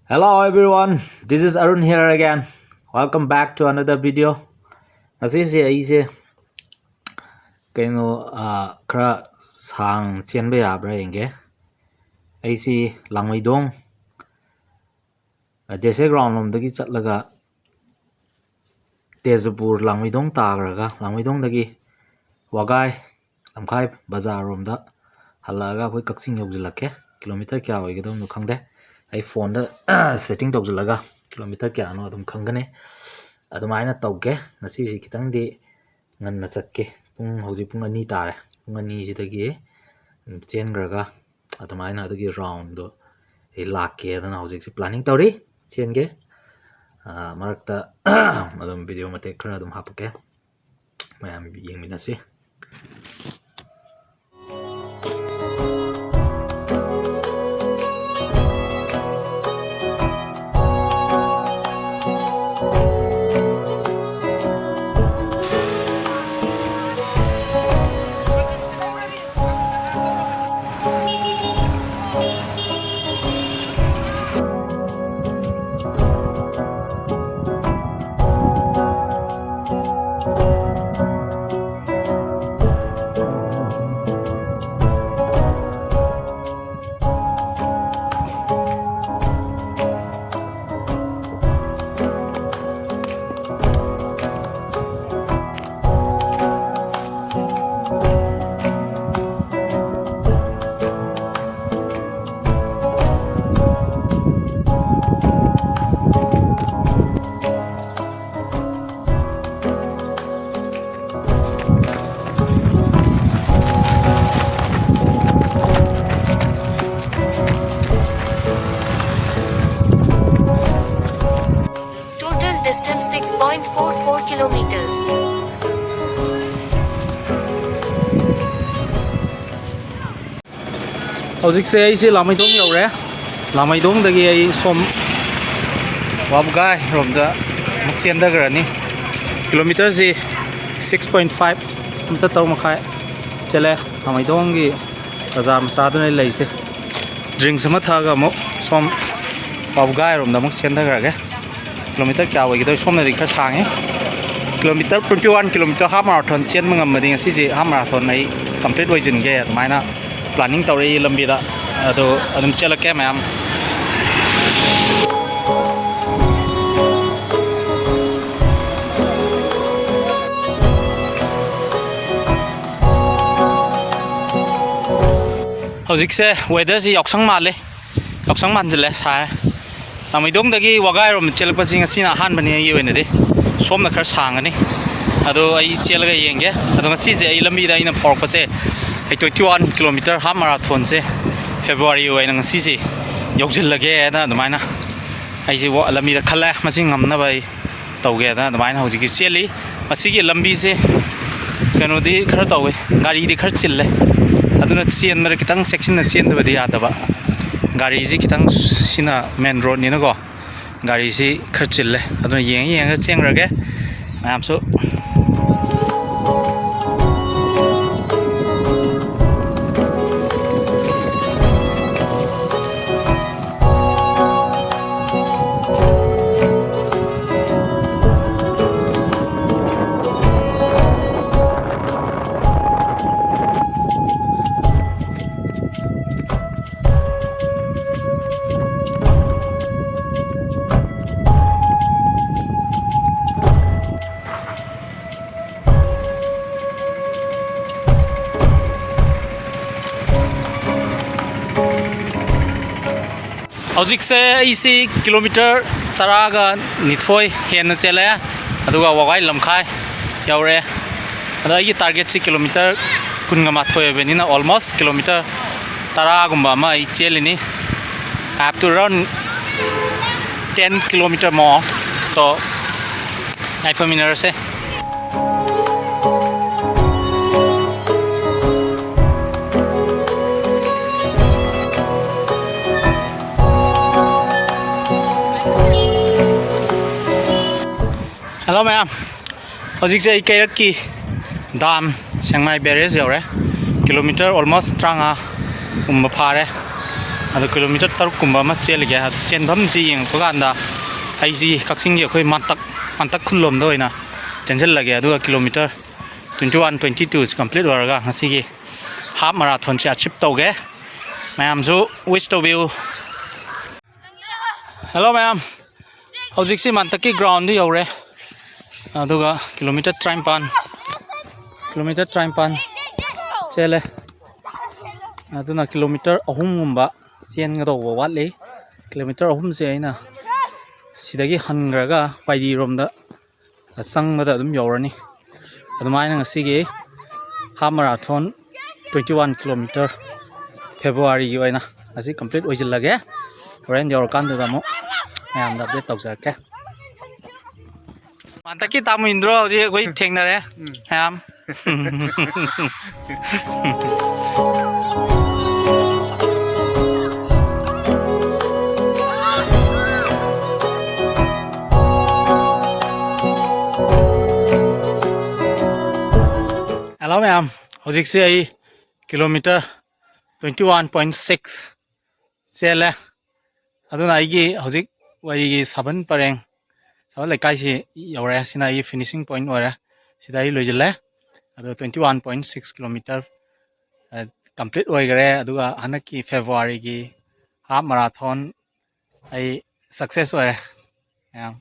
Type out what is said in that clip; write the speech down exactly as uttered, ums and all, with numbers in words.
Hello everyone, this is Arun here again. Welcome back to another video. ꯉꯁꯤꯁꯦ ꯑꯩꯁꯦ ꯀꯩꯅꯣ, ꯑꯥ, ꯈꯔ ꯁꯥꯡ ꯆꯦꯟꯕ ꯌꯥꯕ꯭ꯔꯥ ꯌꯦꯡꯒꯦ꯫ ꯑꯩꯁꯤ ꯂꯥꯡꯃꯩꯗꯣꯡ, ꯑ, ꯗꯦꯁꯦ ꯒ꯭ꯔꯥꯎꯟ ꯂꯣꯝꯗꯒꯤ ꯆꯠꯂꯒ ꯇꯦꯖꯄꯨꯔ, ꯂꯥꯡꯃꯩꯗꯣꯡ ꯇꯥꯈ꯭ꯔꯒ, ꯂꯥꯡꯃꯩꯗꯣꯡꯗꯒꯤ ꯋꯥꯒꯥꯏ, ꯂꯝꯈꯥꯏ ꯕꯖꯥꯔꯔꯣꯝꯗ ꯍꯜꯂꯛꯑꯒ ꯑꯩꯈꯣꯏ ꯀꯛꯆꯤꯡ ꯌꯧꯁꯤꯜꯂꯛꯀꯦ꯫ ꯀꯤꯂꯣꯃꯤꯇꯔ ꯀꯌꯥ ꯑꯣꯏꯒꯗꯕꯅꯣ ꯈꯪꯗꯦ, ꯑꯩ ꯐꯣꯟꯗ ꯁꯦꯠꯇꯤꯡ ꯇꯧꯁꯤꯜꯂꯒ ꯀꯤꯂꯣꯃꯤꯇꯔ ꯀꯌꯥꯅꯣ ꯑꯗꯨꯝ ꯈꯪꯒꯅꯤ꯫ ꯑꯗꯨꯃꯥꯏꯅ ꯇꯧꯒꯦ꯫ ꯉꯁꯤꯁꯤ ꯈꯤꯇꯪꯗꯤ ꯉꯟꯅ ꯆꯠꯀꯦ꯫ ꯄꯨꯡ, ꯍꯧꯖꯤꯛ ꯄꯨꯡ ꯑꯅꯤ ꯇꯥꯔꯦ꯫ ꯄꯨꯡ ꯑꯅꯤꯁꯤꯗꯒꯤ ꯆꯦꯟꯈ꯭ꯔꯒ ꯑꯗꯨꯃꯥꯏꯅ ꯑꯗꯨꯒꯤ ꯔꯥꯎꯟꯗꯣ ꯑꯩ ꯂꯥꯛꯀꯦꯗꯅ ꯍꯧꯖꯤꯛꯁꯦ ꯄ꯭ꯂꯥꯅꯤꯡ ꯇꯧꯔꯤ꯫ ꯆꯦꯟꯒꯦ꯫ ꯑꯥ, ꯃꯔꯛꯇ ꯑꯗꯨꯝ ꯚꯤꯗꯤꯑꯣ ꯃꯇꯦꯛ ꯈꯔ ꯑꯗꯨꯝ ꯍꯥꯞꯄꯛꯀꯦ, ꯃꯌꯥꯝ ꯌꯦꯡꯃꯤꯟꯅꯁꯤ꯫ Total distance six point four four kilometers. ꯍꯧꯖꯤꯛꯁꯦ ꯑꯩꯁꯦ ꯂꯥꯃꯩꯗꯣꯡ ꯌꯧꯔꯦ꯫ ꯂꯥꯃꯩꯗꯣꯡꯗꯒꯤ ꯑꯩ ꯁꯣꯝ ꯋꯥꯕꯒꯥꯏ ꯔꯣꯝꯗ ꯑꯃꯨꯛ ꯆꯦꯟꯊꯈ꯭ꯔꯅꯤ꯫ ꯀꯤꯂꯣꯃꯤꯇꯔꯁꯤ six point five, ꯀꯤꯂꯣꯃꯤꯇꯔ ꯇꯔꯨꯛ ꯃꯈꯥꯏ ꯆꯦꯜꯂꯦ꯫ ꯂꯥꯃꯩꯗꯣꯡꯒꯤ ꯕꯖꯥꯔ ꯃꯆꯥꯗꯨꯅ ꯂꯩꯁꯦ꯫ ꯗ꯭ꯔꯤꯡꯁ ꯑꯃ ꯊꯛꯑꯒ ꯑꯃꯨꯛ ꯁꯣꯝ ꯋꯥꯕꯒꯥꯏꯔꯣꯝꯗ ꯑꯃꯨꯛ ꯆꯦꯟꯊꯈ꯭ꯔꯒꯦ꯫ ꯀꯤꯂꯣꯃꯤꯇꯔ ꯀꯌꯥ ꯑꯣꯏꯒꯗꯧ? ꯁꯣꯝꯅꯗꯤ ꯈꯔ ꯁꯥꯡꯉꯤ꯫ Kilometre twenty one kilometer half marathon ꯆꯦꯟꯕ ꯉꯝꯃꯗꯤ ꯉꯁꯤꯁꯦ half marathon ꯑꯩ complete ꯑꯣꯏꯁꯤꯟꯒꯦ ꯑꯗꯨꯃꯥꯏꯅ planning ꯇꯧꯔꯛꯏ ꯂꯝꯕꯤꯗ꯫ ꯑꯗꯣ ꯑꯗꯨꯝ ꯆꯦꯜꯂꯛꯀꯦ ꯃꯌꯥꯝ꯫ ꯍꯧꯖꯤꯛꯁꯦ weatherꯁꯤ ꯌꯥꯎꯁꯪ ꯃꯥꯜꯂꯦ꯫ ꯌꯥꯎꯁꯪ ꯃꯥꯟꯁꯤꯜꯂꯦ, ꯁꯥꯔꯦ꯫ ꯂꯥꯃꯩꯗꯣꯡꯗꯒꯤ ꯋꯥꯒꯥꯏꯔꯣꯝ ꯆꯦꯜꯂꯛꯄꯁꯤ ꯉꯁꯤꯅ ꯑꯍꯥꯟꯕꯅꯤ ꯑꯩꯒꯤ ꯑꯣꯏꯅꯗꯤ꯫ ꯁꯣꯝꯅ ꯈꯔ ꯁꯥꯡꯒꯅꯤ꯫ ꯑꯗꯣ ꯑꯩ ꯆꯦꯜꯂꯒ ꯌꯦꯡꯒꯦ꯫ ꯑꯗꯣ ꯉꯁꯤꯁꯦ ꯑꯩ ꯂꯝꯕꯤꯗ ꯑꯩꯅ ꯐꯥꯎꯔꯛꯄꯁꯦ ꯑꯩ twenty one kilometer half marathonꯁꯦ February ꯑꯣꯏꯅ ꯉꯁꯤꯁꯦ ꯌꯧꯁꯤꯜꯂꯒꯦꯅ ꯑꯗꯨꯃꯥꯏꯅ ꯑꯩꯁꯦ ꯋꯥ-, ꯂꯝꯕꯤꯗ ꯈꯜꯂꯦ꯫ ꯃꯁꯤ ꯉꯝꯅꯕ ꯑꯩ ꯇꯧꯒꯦꯅ ꯑꯗꯨꯃꯥꯏꯅ ꯍꯧꯖꯤꯛꯀꯤ ꯆꯦꯜꯂꯤ꯫ ꯃꯁꯤꯒꯤ ꯂꯝꯕꯤꯁꯦ ꯀꯩꯅꯣꯗꯤ ꯈꯔ ꯇꯧꯋꯦ, ꯒꯥꯔꯤꯗꯤ ꯈꯔ ꯆꯤꯜꯂꯦ꯫ ꯑꯗꯨꯅ ꯆꯦꯟꯕꯗ ꯈꯤꯇꯪ ꯆꯦꯛꯁꯤꯟꯅ ꯆꯦꯟꯗꯕꯗꯤ ꯌꯥꯗꯕ꯫ ꯒꯥꯔꯤꯁꯤ ꯈꯤꯇꯪ, ꯁꯤꯅ main roadꯅꯤꯅꯀꯣ, ꯒꯥꯔꯤꯁꯤ ꯈꯔ ꯆꯤꯜꯂꯦ꯫ ꯑꯗꯨꯅ ꯌꯦꯡꯉ ꯌꯦꯡꯉꯒ ꯆꯦꯟꯈ꯭ꯔꯒꯦ ꯃꯌꯥꯝꯁꯨ꯫ ꯍꯧꯖꯤꯛꯁꯦ ꯑꯩꯁꯤ ꯀꯤꯂꯣꯃꯤꯇꯔ ꯇꯔꯥꯒ ꯅꯤꯊꯣꯏ ꯍꯦꯟꯅ ꯆꯦꯜꯂꯛꯑꯦ, ꯑꯗꯨꯒ ꯋꯥꯒꯥꯏ ꯂꯝꯈꯥꯏ ꯌꯧꯔꯛꯑꯦ꯫ ꯑꯗꯣ ꯑꯩꯒꯤ targetꯁꯤ ꯀꯤꯂꯣꯃꯤꯇꯔ ꯀꯨꯟꯒ ꯃꯥꯊꯣꯏ ꯑꯣꯏꯕꯅꯤꯅ almost ꯀꯤꯂꯣꯃꯤꯇꯔ ꯇꯔꯥꯒꯨꯝꯕ ꯑꯃ ꯑꯩ ꯆꯦꯜꯂꯤꯅꯤ꯫ I have to run ten kilometer more, so ꯉꯥꯏꯐꯝꯃꯤꯟꯅꯔꯁꯦ꯫ Hello ꯃꯌꯥꯝ, ꯍꯧꯖꯤꯛꯁꯦ ꯑꯩ ꯀꯩꯔꯛꯀꯤ dam, ꯁꯦꯡꯃꯥꯏ barrage ꯌꯧꯔꯦ꯫ Kilometer almost ꯇꯔꯥꯃꯉꯥꯒꯨꯝꯕ ꯐꯥꯔꯦ꯫ ꯑꯗꯣ ꯀꯤꯂꯣꯃꯤꯇꯔ ꯇꯔꯨꯛ ꯀꯨꯝꯕ ꯑꯃ ꯆꯦꯜꯂꯒꯦ꯫ ꯑꯗꯨ ꯆꯦꯟꯐꯝꯁꯤ ꯌꯦꯡꯉꯛꯄ ꯀꯥꯟꯗ ꯑꯩꯁꯤ ꯀꯛꯆꯤꯡꯒꯤ ꯑꯩꯈꯣꯏ ꯃꯥꯟꯇꯛ, ꯃꯥꯟꯇꯛ ꯈꯨꯜꯂꯣꯝꯗ ꯑꯣꯏꯅ ꯆꯦꯟꯁꯤꯜꯂꯒꯦ꯫ ꯑꯗꯨꯒ kilometre twenty one, twenty two complete ꯑꯣꯏꯔꯒ ꯉꯁꯤꯒꯤ half marathonꯁꯦ achieve ꯇꯧꯒꯦ꯫ ꯃꯌꯥꯝꯁꯨ wish ꯇꯧꯕꯤꯌꯨ꯫ Hello ꯃꯌꯥꯝ, ꯍꯧꯖꯤꯛꯁꯤ ꯃꯥꯟꯇꯛꯀꯤ groundꯗꯨ ꯌꯧꯔꯦ꯫ ꯑꯗꯨꯒ ꯀꯤꯂꯣꯃꯤꯇꯔ ꯇꯔꯥꯅꯤꯄꯥꯟ, ꯀꯤꯂꯣꯃꯤꯇꯔ ꯇꯔꯥꯅꯤꯄꯥꯟ ꯆꯦꯜꯂꯦ꯫ ꯑꯗꯨꯅ ꯀꯤꯂꯣꯃꯤꯇꯔ ꯑꯍꯨꯝꯒꯨꯝꯕ ꯆꯦꯟꯒꯗꯧꯕ ꯋꯥꯠꯂꯤ꯫ ꯀꯤꯂꯣꯃꯤꯇꯔ ꯑꯍꯨꯝꯁꯦ ꯑꯩꯅ ꯁꯤꯗꯒꯤ ꯍꯟꯈ꯭ꯔꯒ ꯄꯥꯏꯔꯤꯔꯣꯝꯗ ꯆꯪꯕꯗ ꯑꯗꯨꯝ ꯌꯧꯔꯅꯤ꯫ ꯑꯗꯨꯃꯥꯏꯅ ꯉꯁꯤꯒꯤ half marathon twenty one kilometer Februaryꯒꯤ ꯑꯣꯏꯅ ꯉꯁꯤ complete ꯑꯣꯏꯁꯤꯜꯂꯒꯦ꯫ ꯍꯣꯔꯦꯟ ꯌꯧꯔꯀꯥꯟꯗꯨꯗ ꯑꯃꯨꯛ ꯃꯌꯥꯝꯗ update ꯇꯧꯖꯔꯛꯀꯦ꯫ ꯃꯥꯟꯇꯛꯀꯤ ꯇꯥꯃꯨ ꯏꯟꯗ꯭ꯔꯣ ꯍꯧꯖꯤꯛ ꯑꯩꯈꯣꯏ ꯊꯦꯡꯅꯔꯦ ꯃꯌꯥꯝ꯫ Hello ꯃꯌꯥꯝ, ꯍꯧꯖꯤꯛꯁꯦ ꯑꯩ kilometer twenty one point six ꯆꯦꯜꯂꯦ꯫ ꯑꯗꯨꯅ ꯑꯩꯒꯤ ꯍꯧꯖꯤꯛ ꯋꯥꯏꯔꯤꯒꯤ ꯁꯥꯕꯜ ꯄꯔꯦꯡ, ꯁꯥꯕꯜ ꯂꯩꯀꯥꯏꯁꯤ ꯌꯧꯔꯦ꯫ ꯁꯤꯅ ꯑꯩꯒꯤ finishing point ꯑꯣꯏꯔꯦ꯫ ꯁꯤꯗ ꯑꯩ ꯂꯣꯏꯁꯤꯜꯂꯦ꯫ ꯑꯗꯣ twenty one point six kilometer complete ꯑꯣꯏꯈꯔꯦ꯫ ꯑꯗꯨꯒ ꯍꯟꯗꯛꯀꯤ Februaryꯒꯤ half marathon ꯑꯩ success ꯑꯣꯏꯔꯦ ꯃꯌꯥꯝ꯫